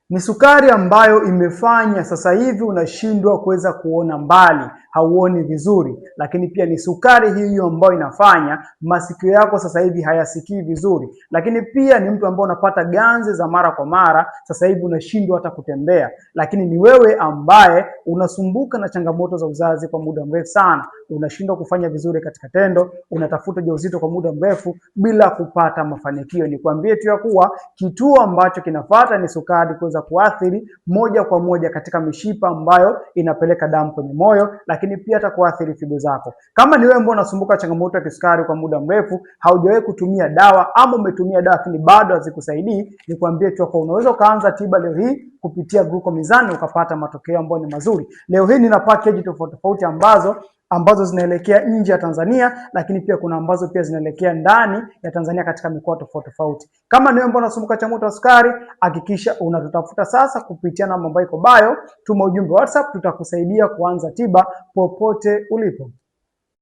Ni sukari ambayo imefanya sasa hivi unashindwa kuweza kuona mbali, hauoni vizuri, lakini pia ni sukari hiyo ambayo inafanya masikio yako sasa hivi hayasikii vizuri, lakini pia ni mtu ambaye unapata ganzi za mara kwa mara, sasa hivi unashindwa hata kutembea, lakini ni wewe ambaye unasumbuka na changamoto za uzazi kwa muda mrefu sana, unashindwa kufanya vizuri katika tendo, unatafuta ujauzito kwa muda mrefu bila kupata mafanikio. Nikwambie tu ya kuwa kituo ambacho kinafuata ni sukari kuweza kuathiri moja kwa moja katika mishipa ambayo inapeleka damu kwenye moyo, lakini pia hata kuathiri figo zako. Kama ni wewe ambao unasumbuka changamoto ya kisukari kwa muda mrefu, haujawahi kutumia dawa ama umetumia dawa lakini bado hazikusaidii, nikwambie tu kwa unaweza ukaanza tiba leo hii kupitia Glucomizan ukapata matokeo ambayo ni mazuri. Leo hii nina package tofauti tofauti ambazo zinaelekea nje ya Tanzania, lakini pia kuna ambazo pia zinaelekea ndani ya Tanzania katika mikoa tofauti tofauti. Kama ni wewe ambao unasumbuka changamoto ya sukari, hakikisha unatutafuta sasa kupitia namba ambayo iko bio, tuma ujumbe WhatsApp, tutakusaidia kuanza tiba popote ulipo.